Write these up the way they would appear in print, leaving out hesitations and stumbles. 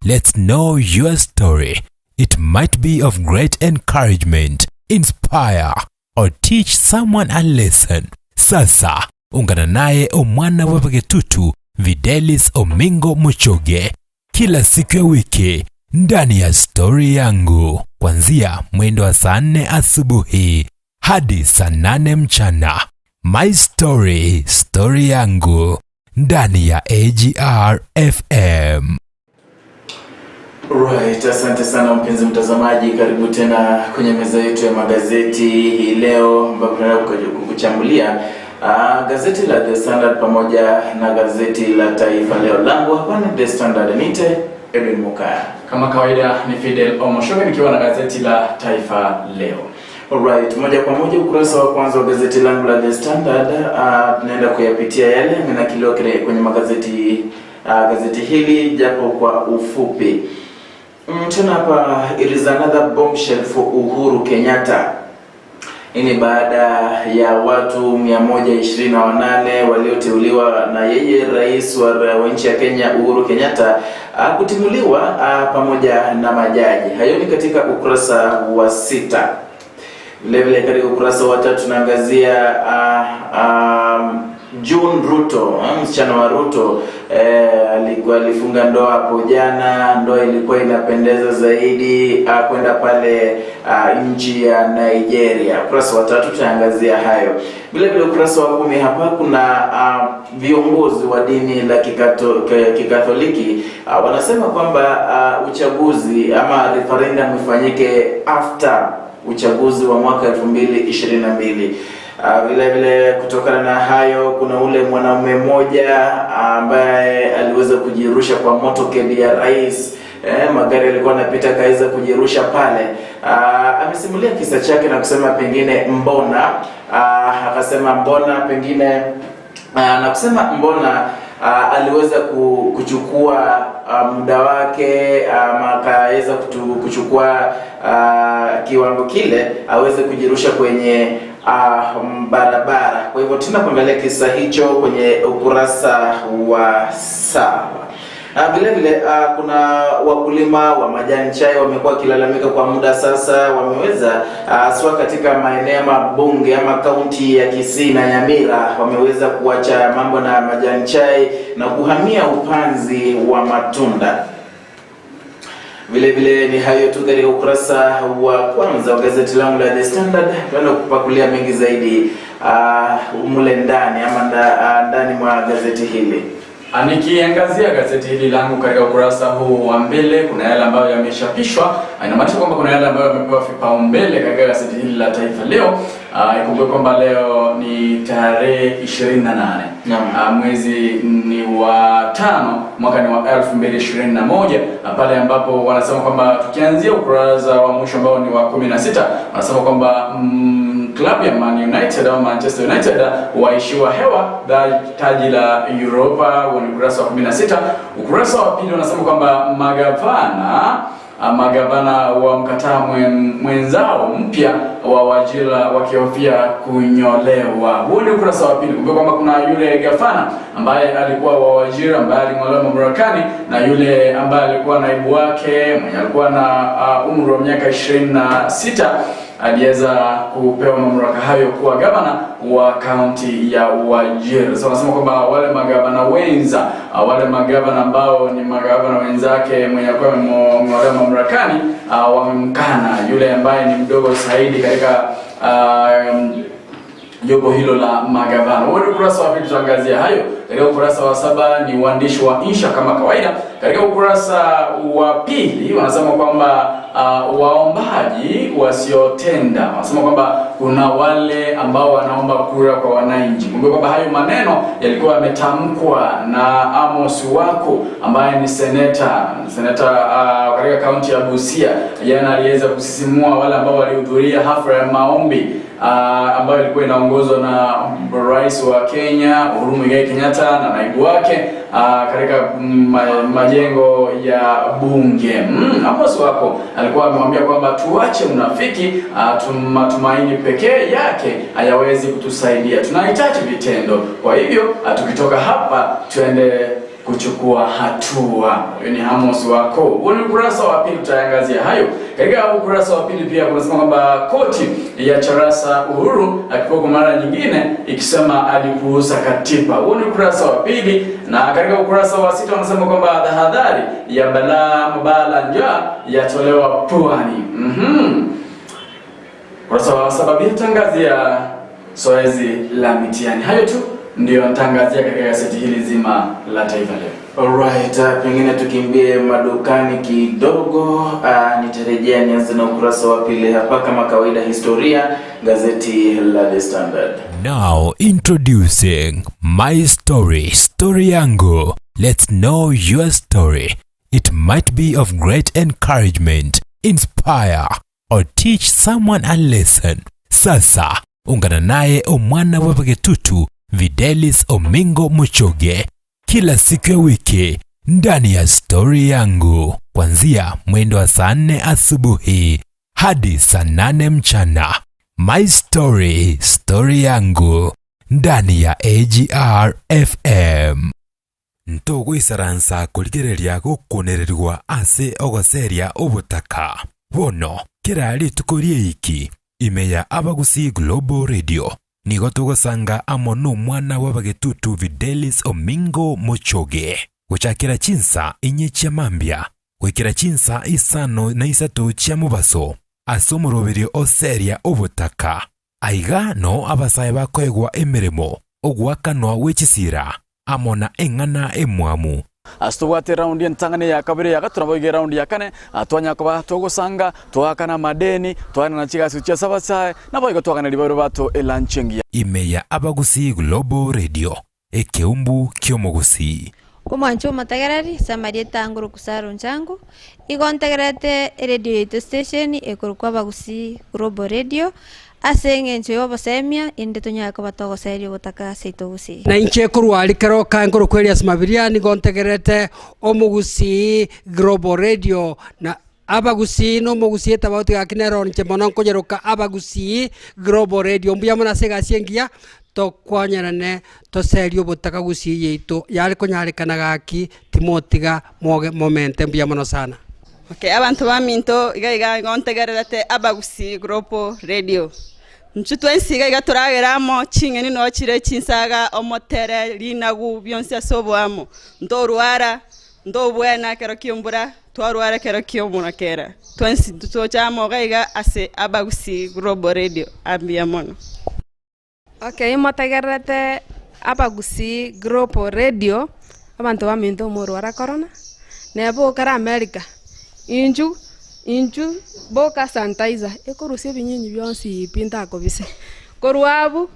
Let's know your story. It might be of great encouragement, inspire, or teach someone a lesson. Sasa ungana naye omwana bw'abagetutu Videlis Omingo Muchoge kila siku ya wiki ndani ya Stori Yangu kuanzia mwendo wa saa 4 asubuhi hadi saa 8 mchana. My Story, Stori Yangu ndani ya AGR FM. Right, asante sana mpenzi mtazamaji, karibu tena kwenye meza yetu ya magazeti hii leo ambapo tunaenda kukuchambulia gazeti la The Standard pamoja na gazeti la Taifa Leo. Langu hapa ni The Standard, nite Edwin Mukaya. Kama kawaida ni Fidel Omoshoge nikiwa na gazeti la Taifa Leo. Alright, moja kwa moja ukurasa wa kwanza wa gazeti langu la The Standard, tunaenda kuyapitia yale yamenakiliwa kwenye magazeti gazeti hili japo kwa ufupi. Tena hapa it is another bombshell for Uhuru Kenyatta. Hii ni baada ya watu 128 walioteuliwa na yeye rais wa nchi ya Kenya Uhuru Kenyatta kutimuliwa pamoja na majaji. Hayo ni katika ukurasa wa 6. Vile vile katika ukurasa wa 3 tunaangazia June Ruto, msichana wa Ruto, alikuwa alifunga ndoa hapo jana. Ndoa ilikuwa inapendeza zaidi kwenda pale nchi ya Nigeria. Ukurasa wa 3 tutaangazia hayo. Vile vile ukurasa wa 10 hapa kuna viongozi wa dini la Kikatholiki wanasema kwamba uchaguzi ama referendum ifanyike after uchaguzi wa mwaka 2022. Vile vile kutokana na hayo kuna ule mwanaume mmoja ambaye aliweza kujirusha kwa motorcade ya rais. Magari yalikuwa yanapita akaweza kujirusha pale. Amesimulia kisa chake na kusema pengine mbona, akasema mbona pengine, na kusema mbona aliweza kuchukua muda wake ama akaweza kuchukua kiwango kile aweze kujirusha kwenye barabara. Kwa hivyo tena kuangalia kisa hicho kwenye ukurasa wa 7. Vile vile kuna wakulima wa majani chai wamekuwa wakilalamika kwa muda sasa, wameweza haswa katika maeneo mabunge ama kaunti ya Kisii na Nyamira, wameweza kuacha mambo na majani chai na kuhamia upanzi wa matunda. Vile vile ni hayo tu katika ukurasa wa kwanza wa gazeti langu la The Standard. Tunaenda kupakulia mengi zaidi mule ndani ama ndani mwa gazeti hili. Nikiangazia gazeti hili langu katika ukurasa huu wa mbele, kuna yale ambayo yamechapishwa. Inamaanisha kwamba kuna yale ambayo yamepewa vipaumbele katika gazeti hili la Taifa Leo. Ikumbuke kwamba leo ni tarehe 28. Mwezi ni wa 5, mwaka ni wa 2021, pale ambapo wanasema kwamba tukianzia ukurasa wa mwisho ambao ni wa 16, wanasema kwamba klabu ya Man United au Manchester United waishiwa hewa taji la Europa. Huo ni ukurasa wa 16. Ukurasa wa pili wanasema kwamba magavana wa mkataa mwenzao mpya wa Wajir wakihofia kunyolewa. Huo ni ukurasa wa pili. Kumbuka kwamba kuna yule gavana ambaye alikuwa wa Wajir ambaye aling'olewa mamlakani na yule ambaye alikuwa naibu wake mwenye alikuwa na umri wa miaka 26 aliweza kupewa mamlaka hayo kuwa gavana wa kaunti ya Wajir. Sasa wanasema kwamba wale magavana wenza, wale magavana ambao ni magavana wenzake mwenye alikuwa ameng'olewa mamlakani, wamemkana yule ambaye ni mdogo zaidi katika jopo hilo la magavana. Huo ni ukurasa wa pili, tutaangazia hayo. Katika ukurasa wa 7 ni uandishi wa insha kama kawaida. Katika ukurasa wa pili wanasema kwamba waombaji wasiotenda, wanasema kwamba kuna wale ambao wanaomba kura kwa wananchi. Kumbuka kwamba hayo maneno yalikuwa yametamkwa na Amos Wako ambaye ni seneta katika kaunti ya Busia. Jana aliweza kusisimua wale ambao walihudhuria hafla ya maombi ambayo ilikuwa inaongozwa na Rais wa Kenya Uhuru Muigai Kenyatta na naibu wake katika majengo ya bunge. Amos Wako alikuwa amemwambia kwamba tuache unafiki, matumaini pekee yake hayawezi kutusaidia, tunahitaji vitendo. Kwa hivyo tukitoka hapa tuende kuchukua hatua. Huyo ni Amos Wako. Huo ni ukurasa wa pili, tutaangazia hayo. Katika ukurasa wa pili pia kunasema kwamba koti ya Charasa Uhuru akipokwa kwa mara nyingine ikisema alipuuza katiba. Huo ni ukurasa wa pili, na katika ukurasa wa sita wanasema kwamba tahadhari ya balaa mabaa la njaa yatolewa pwani. Ukurasa wa saba pia tutaangazia zoezi la mitihani. Hayo tu ndiyo nitaangazia katika gazeti hili zima la Taifa Leo. Alright, pengine tukimbie madukani kidogo. Nitarejea nianze na ukurasa wa pili hapa kama kawaida, historia, gazeti la The Standard. Now introducing My Story, Story Yangu. Let's know your story. It might be of great encouragement, inspire or teach someone a lesson. Sasa ungana naye omwana wa Bagetutu Videlis Omingo Muchoge kila siku ya wiki ndani ya Story Yangu kuanzia mwendo wa saa 4 asubuhi hadi saa 8 mchana. My Story, Story Yangu ndani ya AGR FM. Ntogoisaransa korigereria gokonererigwa ase ogoseria obotaka. Bono, kera rituko ri'eiki, ime ya Abagusii Global Radio, nigo togosanga amo nomwana bw'abagetutu Fidelis Omingo Mochoge, gochakera chinsa inye chia mambia goikera chinsa isano na isato chia mobaso, ase omoroberio o Seria obotaka. Aiga nao abasae bakoegwa emeremo, ogoakanwa gwe chisira, amo na eng'ana emwamu. Ase tobwate eraundi entang'ani, eya kabere, eya gatato, naboigo eraundi ya kane, twanyara koba togosanga, twaakana amadeni, twaenana chigasi gochia ase abasae, naboigo twagana ribaero bato elanchi engiya. Ime ya Abagusii Global Radio, ekeumbu ki'omogusii. Omwanche omotegereri, ase amarieta a Nguru Kusaro Nchangu, igo ntegererete eredio yaito station ekorokwa Abagusii Global Radio, ase eng'encho ya obosemia inde tonyare koba togoseria ogotaka ase aito gusii. Na inche korwa aria kero kae nkorokwa Elias Mabiria nigo ntegererete Omogusii Global Radio na Abagusii na Omogusii etabauti gaki nero inche mono nkonyeroka Abagusii Global Radio. Mbuya mono ase egasi engiya tokwanyerane toserie obotaka gusii yaito yare konyarekana gaki timotiga moge momente mbuya mono sana. Okay, abanto baminto iga iga igo ntegererete Abagusii Global Radio. Inchu twensi iga iga toragere amo, ching'eni noo chire chinsaga, omotere, rinagu, bionsi ase oboamo. Ntorwara, ntobwena ekero ki'embura, twarwara ekero ki'omorakera. Twensi toche amo iga iga ase Abagusii Global Radio. Mbuya mono. Okay, motegererete Abagusii Global Radio, abanto baminto omorwara korona, neba okare America, inchu inchu boka sanitizer, ekorusia ebinyinyi bionsi pi ntakobise. Korwa abwo,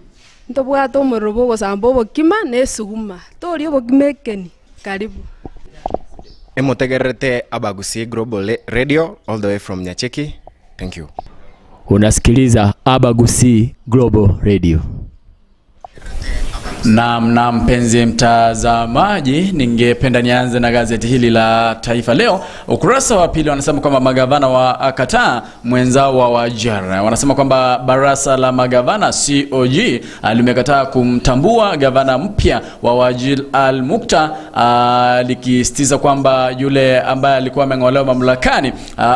ntobwate omorero bwa ogosamba obokima na esuguma, toria obokima ekeni, karibu. Emotegererete Abagusii Global Radio all the way from Nyacheki. Thank you. Unasikiliza Abagusii Global Radio. Naam, na mpenzi mtazamaji, ningependa nianze na gazeti hili la Taifa Leo. Ukurasa wa pili wanasema kwamba magavana wa kataa mwenzao wa Wajir. Wanasema kwamba baraza la magavana COG limekataa kumtambua gavana mpya wa Wajir Al Muktar, likisisitiza kwamba yule ambaye alikuwa ameng'olewa mamlakani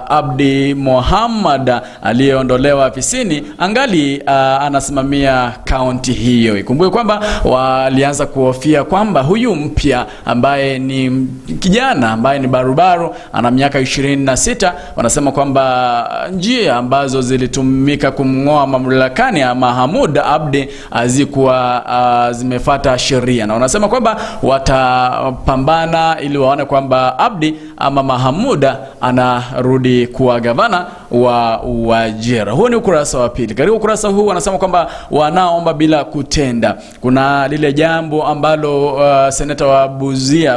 Abdi Mohammad aliyeondolewa afisini angali anasimamia kaunti hiyo. Ikumbuke kwamba walianza kuhofia kwamba huyu mpya ambaye ni kijana ambaye ni barubaru ana miaka 26, wanasema kwamba njia ambazo zilitumika kumng'oa mamlakani Mahamud Abdi hazikuwa zimefata sheria, na wanasema kwamba watapambana ili waone kwamba Abdi ama Mahamuda anarudi kuwa gavana wa Wajir. Huo ni ukurasa wa pili. Katika ukurasa huu wanasema kwamba wanaomba bila kutenda. Kuna lile jambo ambalo seneta wa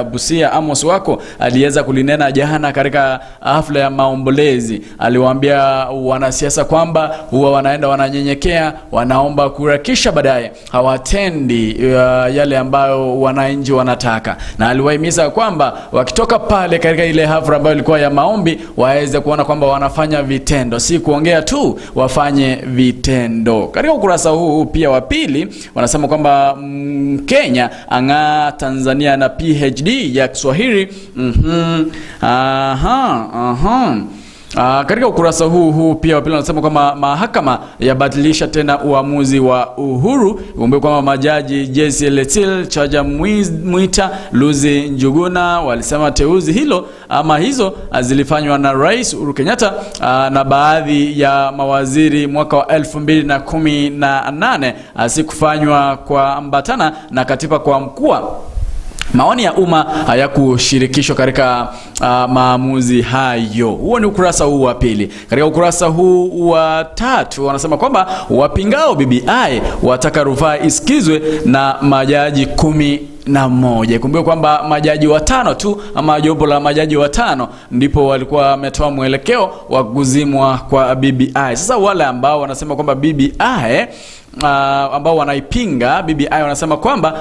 Busia Amos Wako aliweza kulinena jana katika hafla ya maombolezi. Aliwaambia wanasiasa kwamba huwa wanaenda wananyenyekea, wanaomba kura, kisha baadaye hawatendi yale ambayo wananchi wanataka, na aliwahimiza kwamba wakitoka pale katika ile hafla ambayo ilikuwa ya maombi waweze kuona kwamba wanafanya vitendo, si kuongea tu, wafanye vitendo. Katika ukurasa huu pia wa pili wanasema kwamba Kenya ang'a Tanzania na PhD ya Kiswahili. Mhm. Aha, aha. Katika ukurasa huu huu pia wapili wanasema kwamba mahakama yabatilisha tena uamuzi wa Uhuru. Ikumbuke kwamba majaji Jesse Letil, Chaja Mwita, Luzi Njuguna walisema teuzi hilo ama hizo zilifanywa na Rais Uhuru Kenyatta na baadhi ya mawaziri mwaka wa 2018 si kufanywa kwa ambatana na katiba kwa mkuu maoni ya umma hayakushirikishwa katika maamuzi hayo. Huo ni ukurasa huu wa pili. Katika ukurasa huu wa tatu wanasema kwamba wapingao BBI wataka rufaa isikizwe na majaji 11. Kumbuka kwamba majaji watano tu ama jopo la majaji watano ndipo walikuwa wametoa mwelekeo wa kuzimwa kwa BBI. Sasa wale ambao wanasema kwamba BBI ambao wanaipinga BBI wanasema kwamba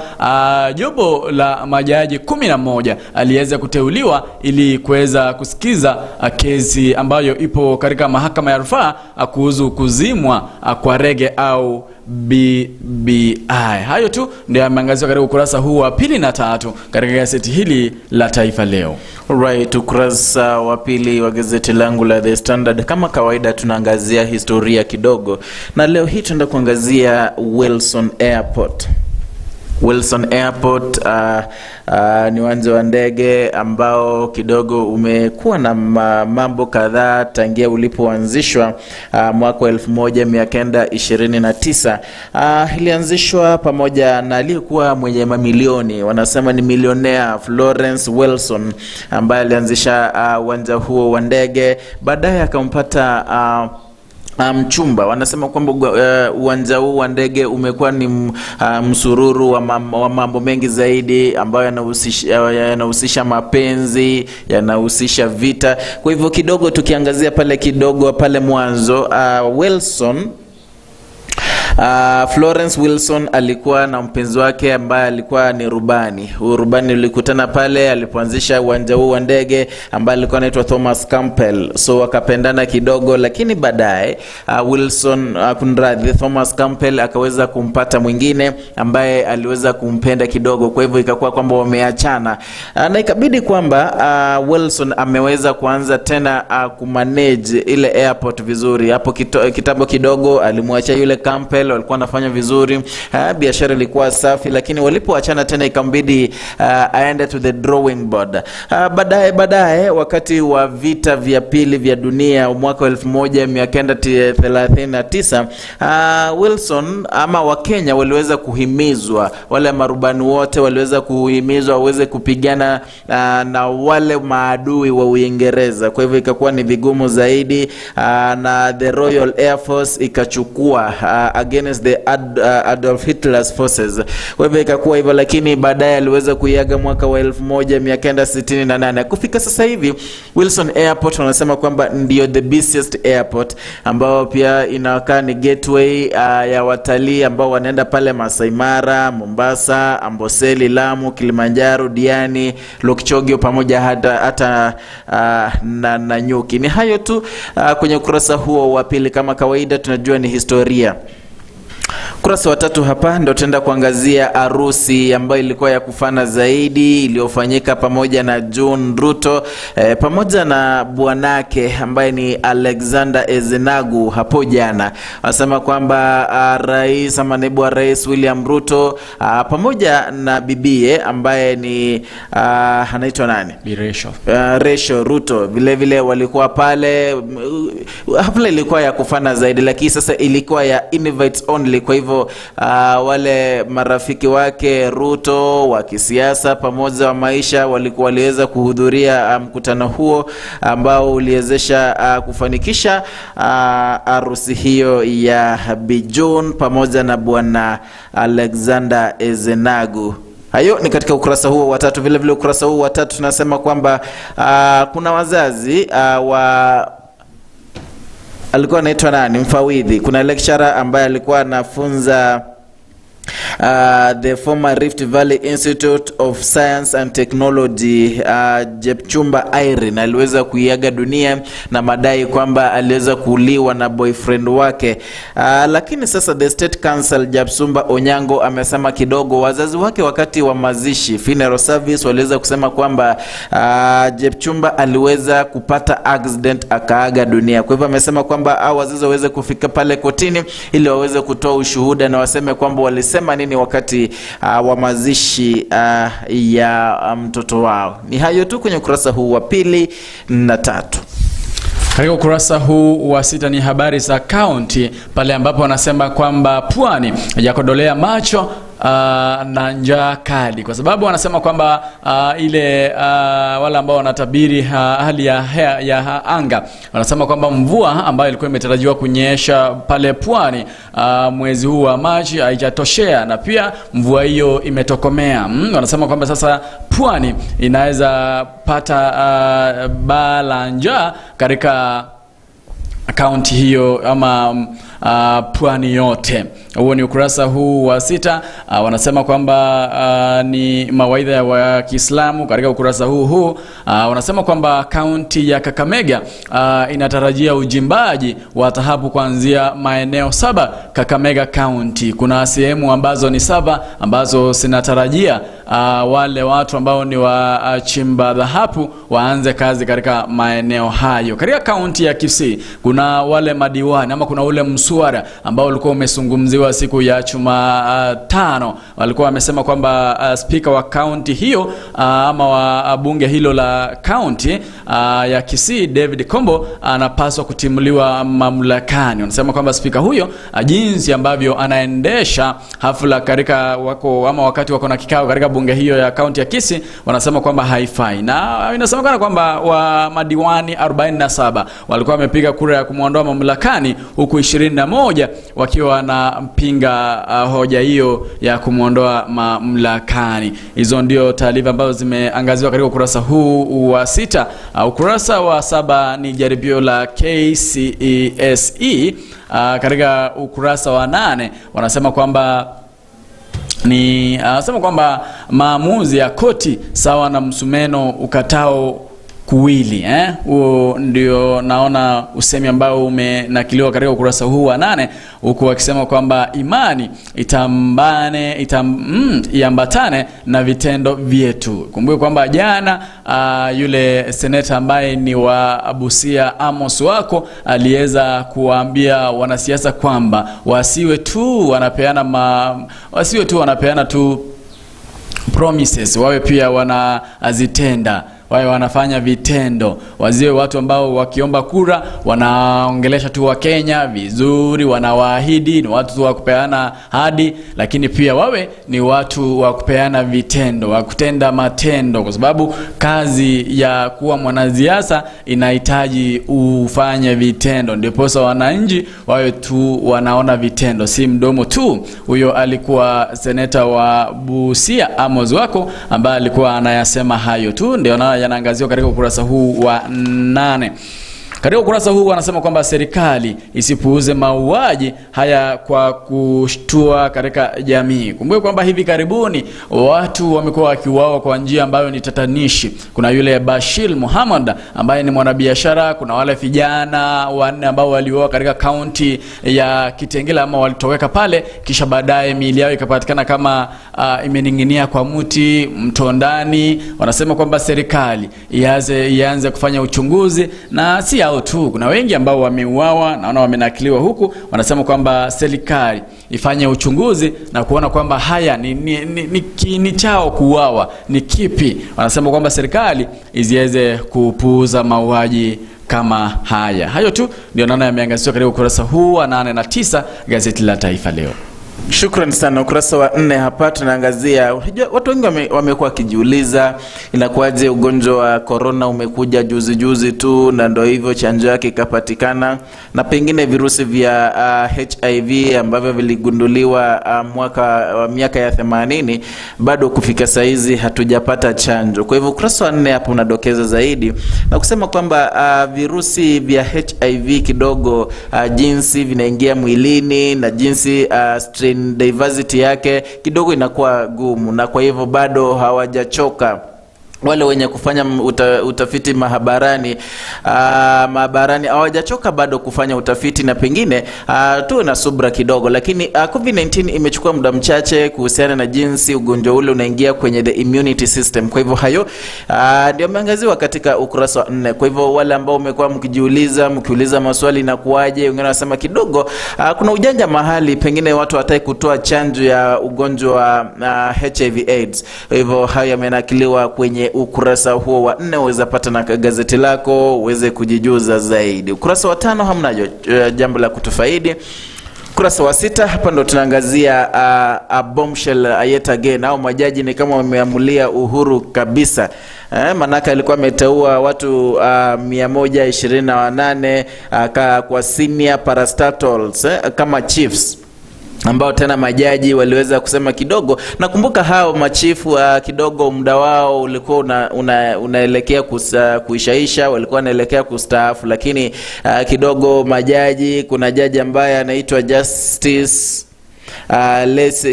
jopo la majaji 11 aliweza kuteuliwa ili kuweza kusikiza kesi ambayo ipo katika mahakama ya rufaa kuhusu kuzimwa kwa rege au BBI. Hayo tu ndio yameangaziwa katika ukurasa huu wa pili na tatu katika gazeti hili la Taifa Leo. Right, ukurasa wa pili wa gazeti langu la The Standard. Kama kawaida tunaangazia historia kidogo, na leo hii tunaenda kuangazia Wilson Airport. Wilson Airport ni uwanja wa ndege ambao kidogo umekuwa na mambo kadhaa tangia ulipoanzishwa mwaka wa 1929. Ilianzishwa pamoja na aliyekuwa mwenye mamilioni, wanasema ni milionea Florence Wilson ambaye alianzisha uwanja huo wa ndege. Baadaye akampata mchumba. Wanasema kwamba uwanja huu wa ndege umekuwa ni msururu wa mambo mengi zaidi ambayo yanahusisha mapenzi, yanahusisha vita. Kwa hivyo kidogo tukiangazia pale kidogo pale mwanzo, Wilson Florence Wilson alikuwa na mpenzi wake ambaye alikuwa ni rubani. Huyu rubani ulikutana pale alipoanzisha uwanja huu wa ndege ambaye alikuwa anaitwa Thomas Campbell. So wakapendana kidogo, lakini baadaye Wilson kunradhi, Thomas Campbell akaweza kumpata mwingine ambaye aliweza kumpenda kidogo. Kwa hivyo ikakuwa kwamba wameachana. Na ikabidi kwamba Wilson ameweza kuanza tena kumanage ile airport vizuri. Hapo kitambo kidogo alimwacha yule Campbell, walikuwa wanafanya vizuri, biashara ilikuwa safi, lakini walipoachana tena ikambidi aende to the drawing board. Baadaye wakati wa vita vya pili vya dunia mwaka 1939, Wilson ama Wakenya waliweza kuhimizwa, wale marubani wote waliweza kuhimizwa waweze kupigana na wale maadui wa Uingereza. Kwa hivyo ikakuwa ni vigumu zaidi, na the Royal Air Force ikachukua against the Adolf Hitler's forces. Kwa hivyo ikakuwa hivyo, lakini baadaye aliweza kuiaga mwaka wa 1968. Kufika sasa hivi Wilson Airport wanasema kwamba ndio the busiest airport, ambao pia inakaa ni gateway ya watalii ambao wanaenda pale Masai Mara, Mombasa, Amboseli, Lamu, Kilimanjaro, Diani, Lokchogio pamoja hata na Nanyuki. Ni hayo tu kwenye ukurasa huo wa pili. Kama kawaida tunajua ni historia. Ukurasa wa tatu hapa ndio tutaenda kuangazia harusi ambayo ilikuwa ya kufana zaidi iliyofanyika pamoja na John Ruto pamoja na bwanake ambaye ni Alexander Ezenagu hapo jana. Wanasema kwamba rais ama naibu wa rais William Ruto pamoja na bibie ambaye ni anaitwa nani? Bi Rachel. Rachel Ruto vile vile walikuwa pale. Hafla ilikuwa ya kufana zaidi, lakini sasa ilikuwa ya invites only. Kwa hivyo wale marafiki wake Ruto wa kisiasa pamoja wa maisha walikuwa waliweza kuhudhuria mkutano huo ambao uliwezesha kufanikisha harusi hiyo ya Bi June pamoja na bwana Alexander Ezenagu. Hayo ni katika ukurasa huo wa tatu. Vile vile ukurasa huo wa tatu tunasema kwamba kuna wazazi wa alikuwa anaitwa nani, mfawidhi. Kuna lecturer ambaye alikuwa anafunza The former Rift Valley Institute of Science and Technology Jepchumba Irene aliweza kuiaga dunia na madai kwamba aliweza kuuliwa na boyfriend wake. Lakini sasa the State Council Japsumba Onyango amesema kidogo wazazi wake wakati wa mazishi funeral service waliweza kusema kwamba Jepchumba aliweza kupata accident akaaga dunia. Kwa hivyo amesema kwamba hao wazazi waweze kufika pale kotini ili waweze kutoa ushuhuda na waseme kwamba walisema nini wakati wa mazishi ya mtoto wao. Ni hayo tu kwenye ukurasa huu wa pili na tatu. Katika ukurasa huu wa sita ni habari za kaunti pale ambapo wanasema kwamba pwani yakodolea macho na njaa kali, kwa sababu wanasema kwamba ile wale ambao wanatabiri hali ya, hea, ya anga wanasema kwamba mvua ambayo ilikuwa imetarajiwa kunyesha pale pwani mwezi huu wa Machi haijatoshea, na pia mvua hiyo imetokomea. Wanasema kwamba sasa pwani inaweza pata baa la njaa katika kaunti hiyo ama pwani yote. Huo ni ukurasa huu wa sita. Wanasema kwamba ni mawaidha ya wa Kiislamu katika ukurasa huu huu. Wanasema kwamba kaunti ya Kakamega inatarajia ujimbaji wa dhahabu kuanzia maeneo saba Kakamega County. Kuna sehemu ambazo ni saba ambazo zinatarajia wale watu ambao ni wachimba dhahabu waanze kazi katika maeneo hayo. Katika kaunti ya Kisii kuna wale madiwani ama kuna ule mswada ambao ulikuwa umezungumziwa siku ya Jumatano. Walikuwa wamesema kwamba spika wa kaunti hiyo ama wa bunge hilo la kaunti ya Kisii David Kombo anapaswa kutimuliwa mamlakani. Wanasema kwamba spika huyo jinsi ambavyo anaendesha hafla katika wako ama wakati wako na kikao katika bunge hiyo ya kaunti ya Kisii, wanasema kwamba haifai, na inasemekana kwamba wa madiwani 47 walikuwa wamepiga kura ya kumwondoa mamlakani huku 21 wakiwa wanapinga hoja hiyo ya kumwondoa mamlakani. Hizo ndio taarifa ambazo zimeangaziwa katika ukurasa huu wa sita. Ukurasa wa saba ni jaribio la KCSE. Katika ukurasa wa nane wanasema kwamba ni anasema kwamba maamuzi ya koti sawa na msumeno ukatao kuwili eh? Huo ndio naona usemi ambao umenakiliwa katika ukurasa huu wa nane, huku wakisema kwamba imani itambane iambatane na vitendo vyetu. Kumbuke kwamba jana yule seneta ambaye ni wa Busia Amos Wako aliweza kuwaambia wanasiasa kwamba wasiwe tu wanapeana wasiwe tu wanapeana tu promises, wawe pia wanazitenda, wawe wanafanya vitendo, waziwe watu ambao wakiomba kura wanaongelesha tu Wakenya vizuri, wanawaahidi, ni watu wa kupeana ahadi, lakini pia wawe ni watu wa kupeana vitendo, wa kutenda matendo, kwa sababu kazi ya kuwa mwanasiasa inahitaji ufanye vitendo, ndiposa wananchi wawe tu wanaona vitendo, si mdomo tu. Huyo alikuwa seneta wa Busia Amos Wako ambaye alikuwa anayasema hayo tu, ndio na yanaangaziwa katika ukurasa huu wa 8. Katika ukurasa huu wanasema kwamba serikali isipuuze mauaji haya kwa kushtua katika jamii. Kumbuka kwamba hivi karibuni watu wamekuwa wakiuawa kwa njia ambayo ni tatanishi. Kuna yule Bashir Muhammad ambaye ni mwanabiashara, kuna wale vijana wanne ambao waliuawa katika kaunti ya Kitengela ama walitoweka pale, kisha baadaye miili yao ikapatikana kama imening'inia kwa mti mtondani. Wanasema kwamba serikali ianze kufanya uchunguzi, na si hao tu, kuna wengi ambao wameuawa, naona wamenakiliwa huku. Wanasema kwamba serikali ifanye uchunguzi na kuona kwamba haya ni kiini chao kuuawa ni kipi. Wanasema kwamba serikali isiweze kupuuza mauaji kama haya. Hayo tu ndio naona yameangaziwa katika ukurasa huu wa 8 na 9 gazeti la Taifa Leo. Shukran sana. Ukurasa wa 4 hapa tunaangazia, unajua watu wengi wamekuwa wakijiuliza inakuwaje ugonjwa wa corona umekuja juzi juzi tu na ndio hivyo chanjo yake ikapatikana, na pengine virusi vya HIV ambavyo viligunduliwa miaka ya 80 bado kufika saizi hatujapata chanjo. Kwa hivyo ukurasa wa 4 hapo unadokeza zaidi na kusema kwamba virusi vya HIV kidogo jinsi vinaingia mwilini na jinsi strain Diversity yake kidogo inakuwa gumu, na kwa hivyo bado hawajachoka wale wenye kufanya utafiti mahabarani maabarani hawajachoka bado kufanya utafiti na pengine tuwe na subra kidogo, lakini COVID-19 imechukua muda mchache kuhusiana na jinsi ugonjwa ule unaingia kwenye the immunity system. Kwa hivyo hayo ndio ameangaziwa katika ukurasa wa 4. Kwa hivyo wale ambao umekuwa mkijiuliza, mkiuliza maswali inakuwaje, wengine wanasema kidogo kuna ujanja mahali, pengine watu hawataki kutoa chanjo ya ugonjwa wa HIV AIDS. Kwa hivyo hayo yamenakiliwa kwenye ukurasa huo wa 4, uweza pata na gazeti lako uweze kujijuza zaidi. Ukurasa wa 5 hamna jambo la kutufaidi. Ukurasa wa 6 hapa ndo tunaangazia a bombshell yet again, au majaji ni kama wameamulia Uhuru kabisa. Manake alikuwa ameteua watu 128 kwa senior parastatals kama chiefs, ambao tena majaji waliweza kusema kidogo. Nakumbuka hao machifu kidogo muda wao ulikuwa unaelekea kuishaisha, walikuwa wanaelekea kustaafu, lakini kidogo majaji, kuna jaji ambaye anaitwa Justice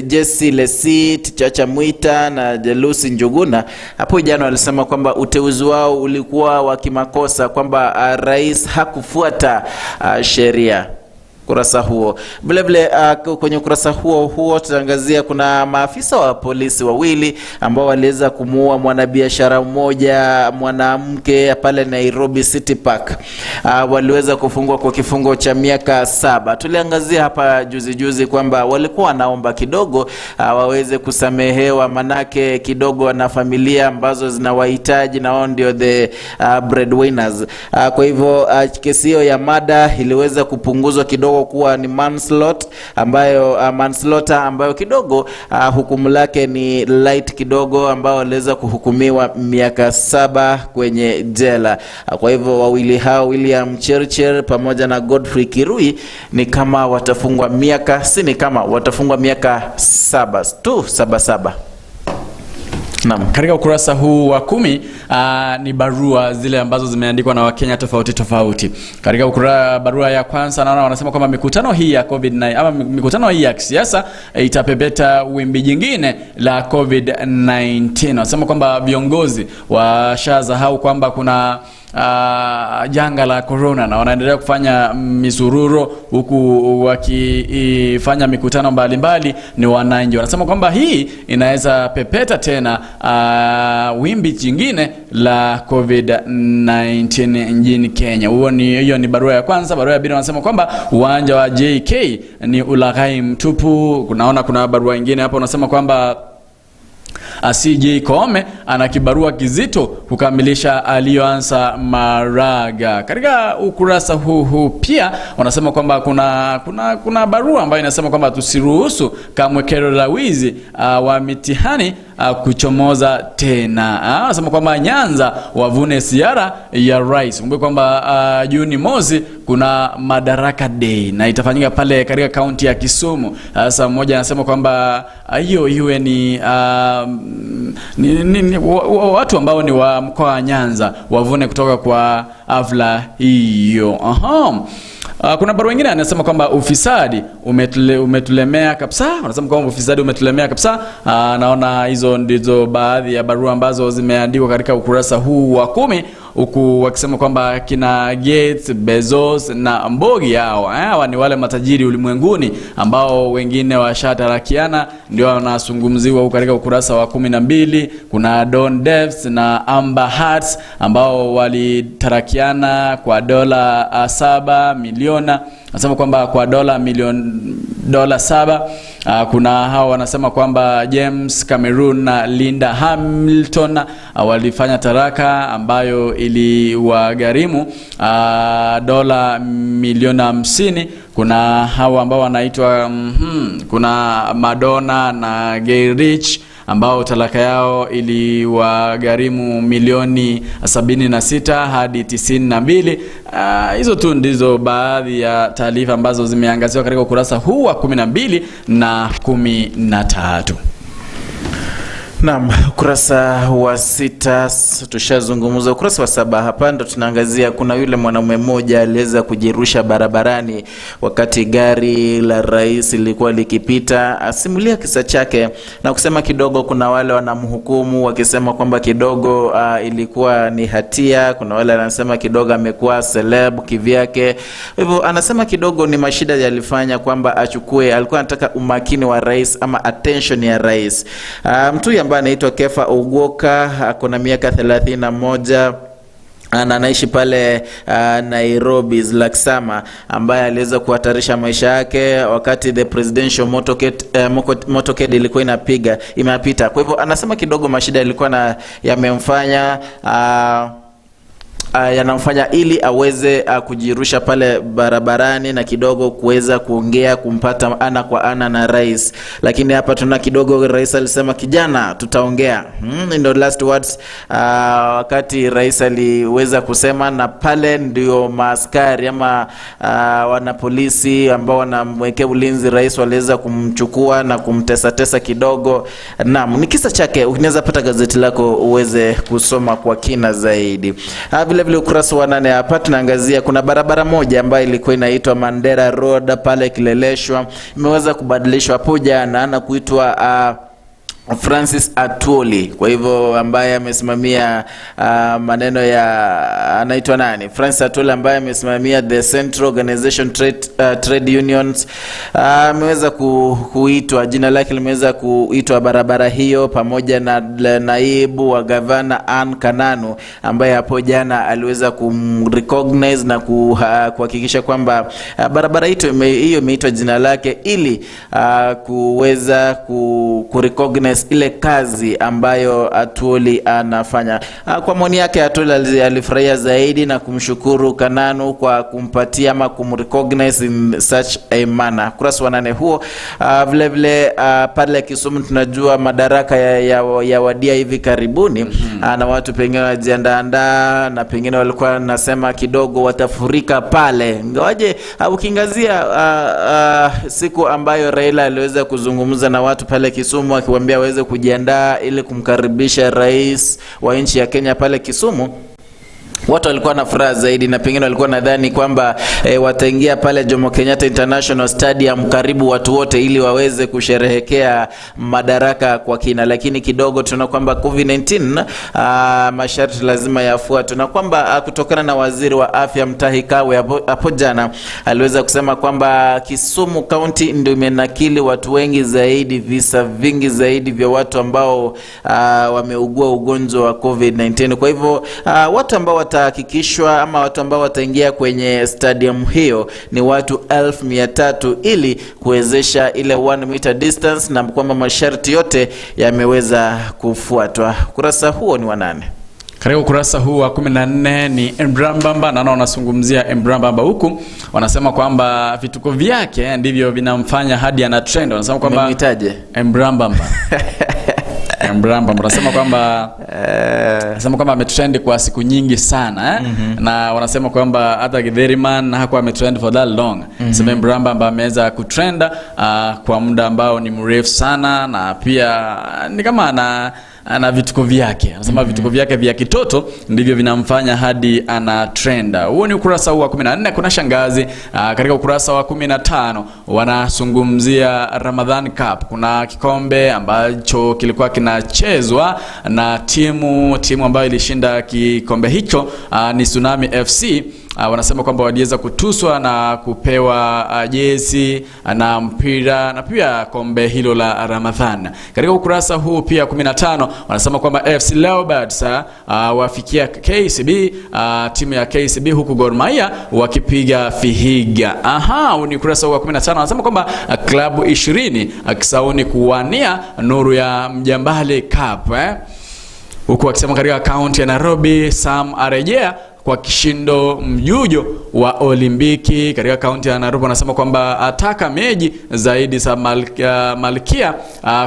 Jesse Lesiit, Chacha Mwita na Lucy Njuguna hapo jana walisema kwamba uteuzi wao ulikuwa wa kimakosa, kwamba rais hakufuata sheria. Kurasa huo vile vile, kwenye ukurasa huo huo tutaangazia kuna maafisa wa polisi wawili ambao waliweza kumuua mwanabiashara mmoja mwanamke pale Nairobi City Park. Waliweza kufungwa kwa kifungo cha miaka 7. Tuliangazia hapa juzi juzi kwamba walikuwa wanaomba kidogo waweze kusamehewa, manake kidogo wana familia ambazo zinawahitaji na wao ndio the breadwinners. Kwa hivyo kesi hiyo ya mada iliweza kupunguzwa kidogo kuwa ni manslaughter ambayo, manslaughter ambayo kidogo hukumu lake ni light kidogo, ambao waliweza kuhukumiwa miaka 7 kwenye jela. Kwa hivyo wawili hao William Chirchir pamoja na Godfrey Kirui ni kama watafungwa miaka, si ni kama watafungwa miaka 7 tu, 7 7. Naam. Katika ukurasa huu wa 10 ni barua zile ambazo zimeandikwa na Wakenya tofauti tofauti. Katika barua ya kwanza naona wanasema kwamba mikutano hii ya COVID-19 ama mikutano hii ya kisiasa itapepeta wimbi jingine la COVID-19. Wanasema kwamba viongozi washasahau kwamba kuna janga la corona na wanaendelea kufanya misururo huku wakifanya mikutano mbalimbali ni wananchi. Wanasema kwamba hii inaweza pepeta tena wimbi jingine la COVID-19 nchini Kenya. Hiyo ni barua ya kwanza. Barua ya pili wanasema kwamba uwanja wa JK ni ulaghai mtupu. Kunaona kuna barua nyingine hapo wanasema kwamba CJ Koome ana kibarua kizito kukamilisha aliyoanza Maraga. Katika ukurasa huu pia wanasema kwamba kuna barua ambayo inasema kwamba tusiruhusu kamwe kero la wizi wa mitihani kuchomoza tena. Wanasema kwamba Nyanza wavune siara ya rais. Kumbuka kwamba Juni mosi kuna Madaraka Day na itafanyika pale katika kaunti ya Kisumu. Sasa mmoja anasema kwamba hiyo iwe ni watu ambao ni wa mkoa wa Nyanza wavune kutoka kwa hafla hiyo. Kuna barua nyingine anasema kwamba ufisadi umetulemea kabisa. Wanasema kwamba ufisadi umetulemea kabisa. Naona hizo ndizo baadhi ya barua ambazo zimeandikwa katika ukurasa huu wa 10, huku wakisema kwamba kina Gates, Bezos na Mbogi hawa ni wale matajiri ulimwenguni ambao wengine washatarakiana, ndio wanazungumziwa huko katika ukurasa wa 12. Kuna Don Daves na Amber Heard ambao walitarakiana kwa dola 7 milioni. Nasema kwamba kwa dola milioni dola 7. Kuna hao wanasema kwamba James Cameron na Linda Hamilton walifanya taraka ambayo iliwagharimu dola milioni 50. Kuna hao ambao wanaitwa, kuna Madonna na Guy Ritchie ambao talaka yao iliwagharimu milioni 76 hadi 92. Hizo tu ndizo baadhi ya taarifa ambazo zimeangaziwa katika ukurasa huu wa 12 na 13. Naam, ukurasa wa sita tushazungumza. Ukurasa wa saba hapa ndo tunaangazia, kuna yule mwanamume mmoja aliweza kujirusha barabarani wakati gari la rais lilikuwa likipita. Asimulia kisa chake na kusema kidogo, kuna wale wanamhukumu wakisema kwamba kidogo ilikuwa ni hatia. Kuna wale wanasema kidogo amekuwa celeb kivyake. Kwa hivyo anasema kidogo ni mashida yalifanya kwamba achukue, alikuwa anataka umakini wa rais ama attention ya rais. Mtu huyu ambaye anaitwa Kefa Ogoka ako na miaka 31 na anaishi pale Nairobi Laksama, ambaye aliweza kuhatarisha maisha yake wakati the presidential motorcade ilikuwa inapiga imepita. Kwa hivyo anasema kidogo mashida yalikuwa na yamemfanya yanamfanya ili aweze kujirusha pale barabarani na kidogo kuweza kuongea kumpata ana kwa ana na rais. Lakini hapa tuna kidogo rais alisema kijana, tutaongea. Ndio last words wakati rais aliweza kusema, na pale ndio maaskari ama wanapolisi ambao wanamwekea ulinzi rais waliweza kumchukua na kumtesatesa kidogo. Naam, ni kisa chake, unaweza pata gazeti lako uweze kusoma kwa kina zaidi. Vile vile ukurasa wa 8 hapa tunaangazia kuna barabara moja ambayo ilikuwa inaitwa Mandera Road pale Kileleshwa, imeweza kubadilishwa hapo jana na kuitwa Francis Atwoli. Kwa hivyo ambaye amesimamia maneno ya anaitwa nani? Francis Atwoli ambaye amesimamia the Central Organization Trade Unions ameweza kuitwa, jina lake limeweza kuitwa barabara hiyo, pamoja na naibu wa gavana Ann Kananu ambaye hapo jana aliweza kumrecognize na kuhakikisha kwamba barabara hiyo imeitwa jina lake ili kuweza kurecognize ile kazi ambayo Atwoli anafanya. Kwa maoni yake Atwoli alifurahia zaidi na kumshukuru Kananu kwa kumpatia ama kumrecognize in such a manner. Kurasa wa 8 huo. Vile vile pale Kisumu tunajua madaraka ya wadia hivi karibuni. Na watu pengine wanajiandaa na pengine walikuwa nasema kidogo watafurika pale. Ingawaje ukiangazia siku ambayo Raila aliweza kuzungumza na watu pale Kisumu akiwaambia waweze kujiandaa ili kumkaribisha rais wa nchi ya Kenya pale Kisumu, watu walikuwa na furaha zaidi na pengine walikuwa nadhani kwamba wataingia pale Jomo Kenyatta International Stadium karibu watu wote ili waweze kusherehekea madaraka kwa kina, lakini kidogo tunaona kwamba COVID-19 masharti lazima yafuatwe, na kwamba kutokana na waziri wa afya Mutahi Kagwe hapo jana aliweza kusema kwamba Kisumu County ndio imenakili watu wengi zaidi, visa vingi zaidi vya watu ambao wameugua ugonjwa wa COVID-19. Kwa hivyo watu ambao watahakikishwa ama watu ambao wataingia kwenye stadium hiyo ni watu 300,000 ili kuwezesha ile 1 meter distance na kwamba masharti yote yameweza kufuatwa. Ukurasa huo ni wa 8. Katika ukurasa huu wa 14 ni Embrambamba, na wanazungumzia Embrambamba huku wanasema kwamba vituko vyake ndivyo vinamfanya hadi ana trend. Wanasema kwamba Umemwitaje? Embrambamba. Embrambamba wanasema kwamba wanasema kwamba ametrend kwa siku nyingi sana, Na wanasema kwamba hata Githeriman hakuwa ametrend for that long. Sema Embrambamba ameweza kutrend kwa muda ambao ni mrefu sana, na pia ni kama ana vituko vyake. Anasema vituko vyake vya kitoto ndivyo vinamfanya hadi ana trend. Huo ni ukurasa huu wa 14. Kuna shangazi katika ukurasa wa 15 wanazungumzia Ramadhan Cup. Kuna kikombe ambacho kilikuwa kinachezwa na timu ambayo ilishinda kikombe hicho ni Tsunami FC. Wanasema kwamba waliweza kutuswa na kupewa jezi na mpira na pia kombe hilo la Ramadhan. Katika ukurasa huu pia 15 wanasema kwamba FC Leopards wafikia KCB, timu ya KCB huku Gor Mahia wakipiga Vihiga. Huu ni ukurasa wa 15. Wanasema kwamba klabu 20 Kisauni kuwania nuru ya Mjambale Cup. Huku wakisema katika kaunti ya Nairobi Sam arejea kwa kishindo mjujo wa Olimpiki katika kaunti ya Nairobi. Wanasema kwamba ataka meji zaidi za Malkia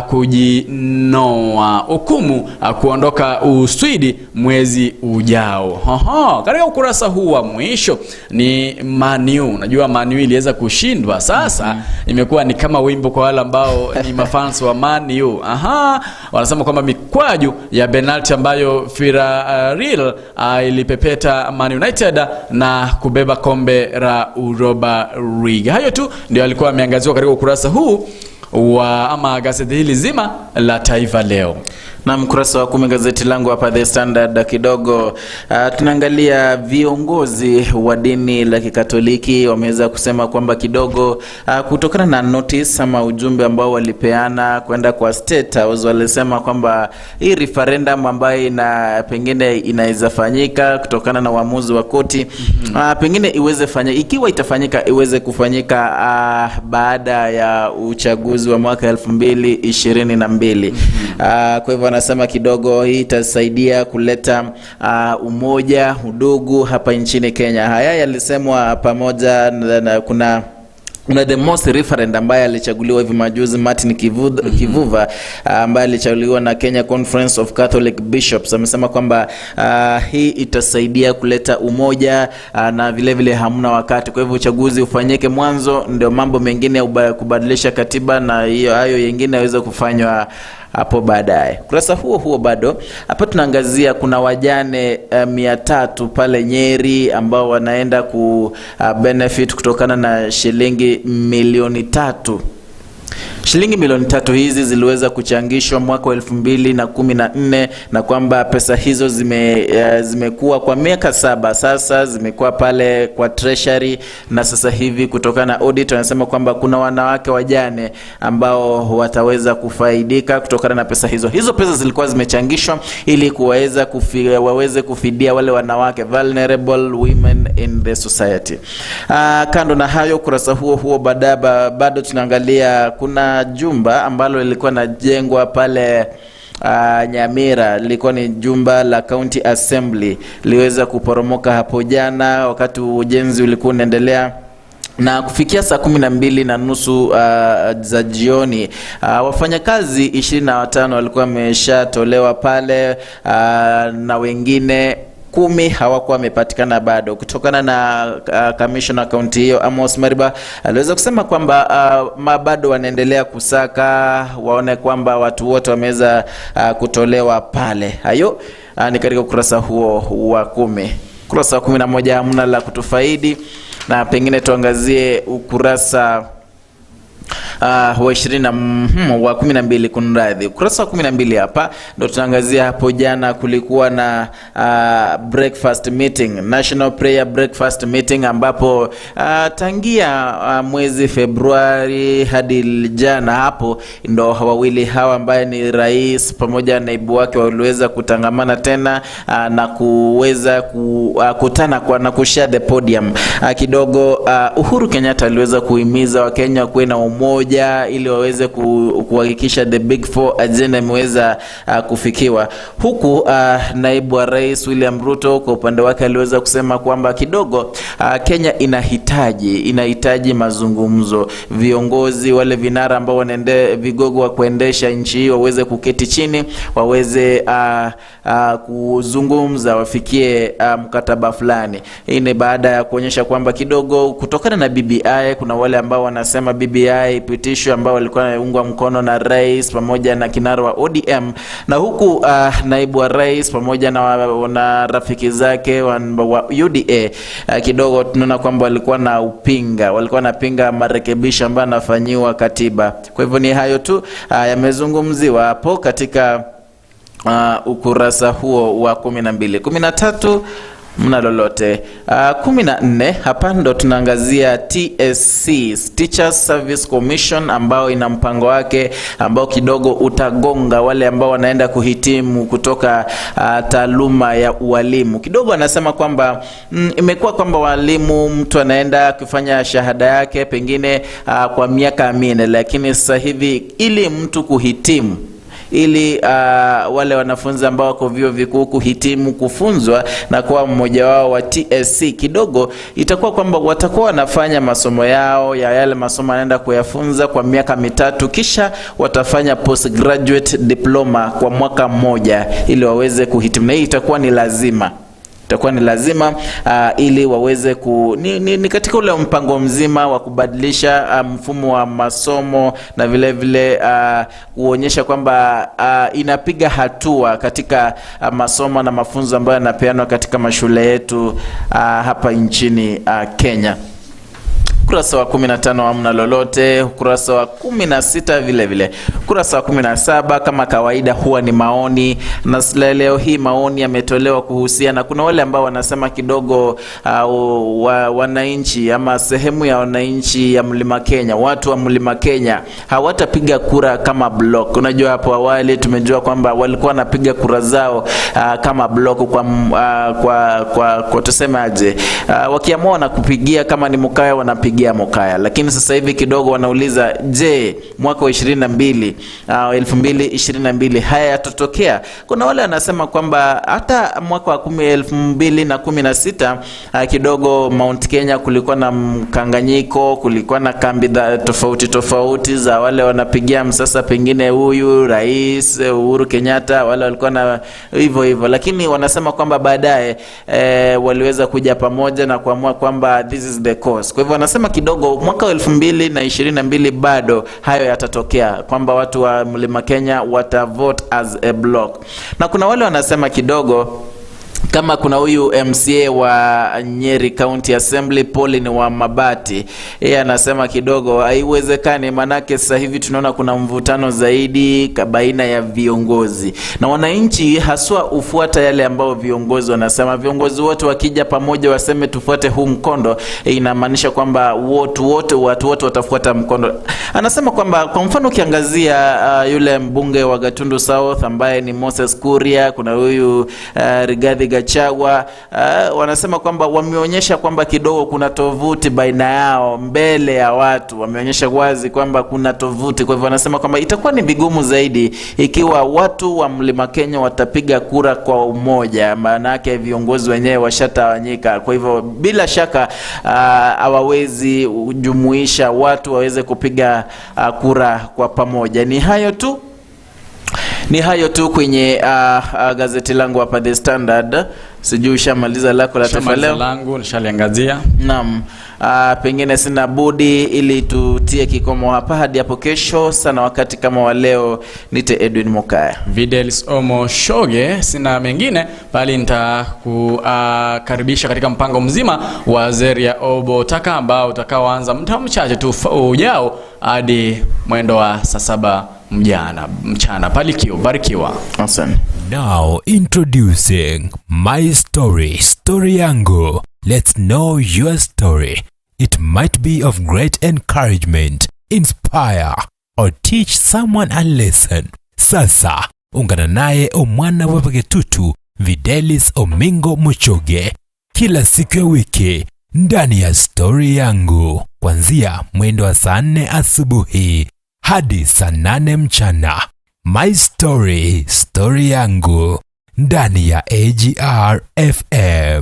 kujinoa hukumu kuondoka Uswidi mwezi ujao. Hoho, katika ukurasa huu wa mwisho ni Manu. Unajua Manu iliweza kushindwa sasa, imekuwa ni kama wimbo kwa wale ambao ni mafans wa Manu. Aha, wanasema kwamba mikwaju ya penalti ambayo Villarreal ilipepeta Man United na kubeba kombe la Europa League. Hayo tu ndio alikuwa ameangaziwa katika ukurasa huu wa ama gazeti hili zima la Taifa Leo. Na mkurasa wa 10 gazeti langu hapa The Standard kidogo, tunaangalia viongozi wa dini la Kikatoliki wameweza kusema kwamba kidogo, kutokana na notice ama ujumbe ambao walipeana kwenda kwa State House, walisema kwamba hii referendum ambayo ina pengine inaweza fanyika kutokana na uamuzi wa koti, pengine iweze fanya, ikiwa itafanyika iweze kufanyika baada ya uchaguzi wa mwaka 2022. Kwa hivyo wanasema kidogo hii itasaidia kuleta umoja, udugu hapa nchini Kenya. Haya yalisemwa pamoja na kuna the most referend ambaye alichaguliwa hivi majuzi Martin Kivuva, ambaye alichaguliwa na Kenya Conference of Catholic Bishops, amesema kwamba hii itasaidia kuleta umoja, na vile vile hamna wakati. Kwa hivyo uchaguzi ufanyike mwanzo, ndio mambo mengine ya kubadilisha katiba na hiyo hayo yengine yaweze kufanywa hapo baadaye. Kurasa huo huo bado hapa tunaangazia kuna wajane 300 pale Nyeri ambao wanaenda ku benefit kutokana na shilingi milioni 3. Shilingi milioni 3 hizi ziliweza kuchangishwa mwaka wa 2014, na kwamba pesa hizo zimekuwa kwa miaka 7 sasa, zimekuwa pale kwa treasury, na sasa hivi kutokana na audit wanasema kwamba kuna wanawake wajane ambao wataweza kufaidika kutokana na pesa hizo. Hizo pesa zilikuwa zimechangishwa ili waweze kufidia wale wanawake vulnerable women in the society. Kando na hayo, kurasa huo huo bado tunaangalia kuna jumba ambalo lilikuwa linajengwa pale Nyamira, lilikuwa ni jumba la County Assembly, liweza kuporomoka hapo jana wakati ujenzi ulikuwa unaendelea. Na kufikia saa 12:30 za jioni, wafanyakazi 25 walikuwa wameshatolewa pale, na wengine 10 hawakuwa wamepatikana bado. Kutokana na commissioner county hiyo Amos Mariba aliweza kusema kwamba bado wanaendelea kusaka waone kwamba watu wote wameweza kutolewa pale. Hayo ni katika ukurasa huo wa 10. Ukurasa wa 11 hamna la kutufaidi, na pengine tuangazie ukurasa wa ishirini na wa 12, kunradhi. Ukurasa wa 12 hapa ndo tunaangazia. Hapo jana kulikuwa na breakfast meeting, National Prayer Breakfast Meeting, ambapo tangia mwezi Februari hadi jana hapo ndo wawili hawa ambaye ni rais pamoja na naibu wake waliweza kutangamana tena, na kuweza kukutana kwa na kushare the podium. Kidogo Uhuru Kenyatta aliweza kuhimiza Wakenya kuwe na umoja ili waweze kuhakikisha the big four agenda imeweza kufikiwa, huku naibu wa rais William Ruto kwa upande wake aliweza kusema kwamba kidogo Kenya inahitaji mazungumzo, viongozi wale vinara ambao wanaende vigogo wa kuendesha nchi hii waweze kuketi chini, waweze kuzungumza, wafikie mkataba fulani. Hii ni baada ya kuonyesha kwamba kidogo kutokana na BBI kuna wale ambao wanasema BBI ipitishwe ambao walikuwa wanaungwa mkono na rais pamoja na kinara wa ODM, na huku naibu wa rais pamoja na rafiki zake wa UDA, kidogo tunaona kwamba walikuwa na upinga, walikuwa wanapinga marekebisho ambayo yanafanyiwa katiba. Kwa hivyo ni hayo tu yamezungumziwa hapo katika ukurasa huo wa 12. 13 mna lolote. 14 hapa ndo tunaangazia TSC, Teachers Service Commission, ambao ina mpango wake ambao kidogo utagonga wale ambao wanaenda kuhitimu kutoka taaluma ya ualimu. Kidogo anasema kwamba imekuwa kwamba walimu, mtu anaenda kufanya shahada yake pengine kwa miaka 4, lakini sasa hivi ili mtu kuhitimu ili wale wanafunzi ambao wako vyuo vikuu kuhitimu kufunzwa na kuwa mmoja wao wa TSC, kidogo itakuwa kwamba watakuwa wanafanya masomo yao ya yale masomo anaenda kuyafunza kwa miaka 3, kisha watafanya postgraduate diploma kwa mwaka mmoja ili waweze kuhitimu, na hii itakuwa ni lazima ili waweze ku ni katika ule mpango mzima wa kubadilisha mfumo wa masomo na vile vile kuonyesha kwamba inapiga hatua katika masomo na mafunzo ambayo yanapeanwa katika mashule yetu hapa nchini Kenya. Ukurasa wa 15 hamna lolote, ukurasa wa 16 vile vile. Ukurasa wa 17 kama kawaida huwa ni maoni, na leo hii maoni yametolewa kuhusiana, kuna wale ambao wanasema kidogo wananchi ama sehemu ya wananchi ya Mlima Kenya, watu wa Mlima Kenya hawatapiga kura kama block. Unajua hapo awali tumejua kwamba walikuwa wanapiga kura zao kama block kwa tuseme aje, wakiamua na kupigia kama ni Mukaya wanapigia Mukaya, lakini sasa hivi kidogo wanauliza, je, mwaka wa 2022 haya yatatokea? Kuna wale wanasema kwamba hata mwaka wa 2016 kidogo Mount Kenya kulikuwa na mkanganyiko, kulikuwa na kambi tofauti tofauti za wale wanapigia msasa pengine huyu rais Uhuru Kenyatta, wale walikuwa na hivyo hivyo, lakini wanasema kwamba baadaye waliweza kuja pamoja na kuamua kwamba this is the course. Kwa hivyo wanasema kidogo mwaka wa 2022 bado hayo yatatokea, kwamba watu wa Mlima Kenya watavote as a block. Na kuna wale wanasema kidogo kama kuna huyu MCA wa Nyeri County Assembly Pauline wa Mabati, yeye anasema kidogo haiwezekani, manake sasa hivi tunaona kuna mvutano zaidi baina ya viongozi na wananchi, haswa hufuata yale ambao viongozi wanasema. Viongozi wote wakija pamoja waseme tufuate huu mkondo, inamaanisha kwamba watu wote watafuata mkondo. Anasema kwamba kwa mfano ukiangazia yule mbunge wa Gatundu South ambaye ni Moses Kuria, kuna huyu Rigathi Gachagua, wanasema kwamba wameonyesha kwamba kidogo kuna tovuti baina yao mbele ya watu, wameonyesha wazi kwamba kuna tovuti. Kwa hivyo wanasema kwamba itakuwa ni vigumu zaidi ikiwa watu wa Mlima Kenya watapiga kura kwa umoja, maana yake viongozi wenyewe washatawanyika. Kwa hivyo bila shaka hawawezi jumuisha watu waweze kupiga kura kwa pamoja. Ni hayo tu. Ni hayo tu kwenye gazeti langu hapa The Standard. Sijui ushamaliza lako la Taifa Nishamaliza Leo? langu nishaliangazia. Naam. Pengine sina budi ili tutie kikomo hapa hadi hapo kesho sana wakati kama wa leo. Nite Edwin Mokaya. Videlis Omo Shoge, sina mengine bali nitakukaribisha katika mpango mzima wa Zeria Obo Taka ambao utakaoanza muda mchache tu ujao hadi mwendo wa saa 7 mchana. Barikiwa, barikiwa. Asante. Now introducing My Story, Story Yangu. Let's know your story. It might be of great encouragement, inspire, or teach someone a lesson. Sasa ungana naye omwana wa Pagetutu Videlis Omingo Muchoge kila siku ya wiki ndani ya Story Yangu kuanzia mwendo wa saa 4 asubuhi hadi saa 8 mchana. My Story, Story Yangu ndani ya AGR FM.